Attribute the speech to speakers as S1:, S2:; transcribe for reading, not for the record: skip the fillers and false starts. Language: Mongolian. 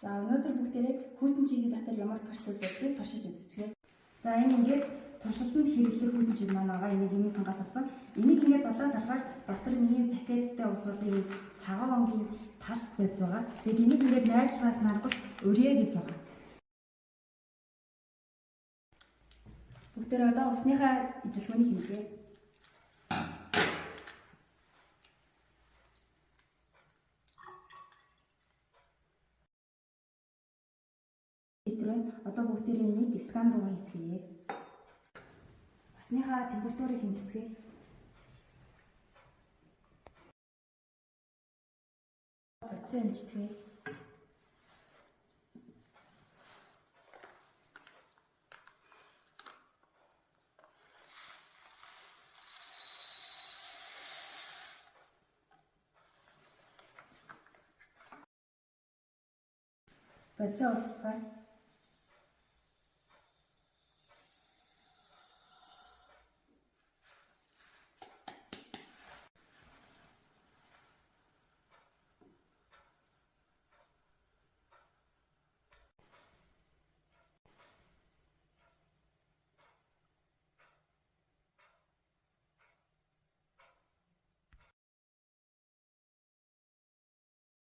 S1: За, өнөөдөр бүгдээрээ хүйтэн чигийн дотор ямар процесс болдгийг туршиж үзцгээе. За, энэ ингээд туршилтанд хэрэглэх хүйтэн чиг маань байгаа. Энийг эмийн сангаас авсан. Энийг ингээд золоо дарахаар дотор нь ийм пакеттай ус болон ийм цагаан өнгийн талс байж байгаа. Тэгээд энийг ингээд найрлагаас наргал өрье гэж байгаа. Бүгдээрээ одоо усныхаа эзэлхүүнийг хэмжээ. Литр байна. Одоо бүгдээрээ энийг стакан руугаа хийцгээе. Усныхаа температурыг хэмжицгээе. Бодисоо хэмжицгээе. Бодисоо усгацгаая.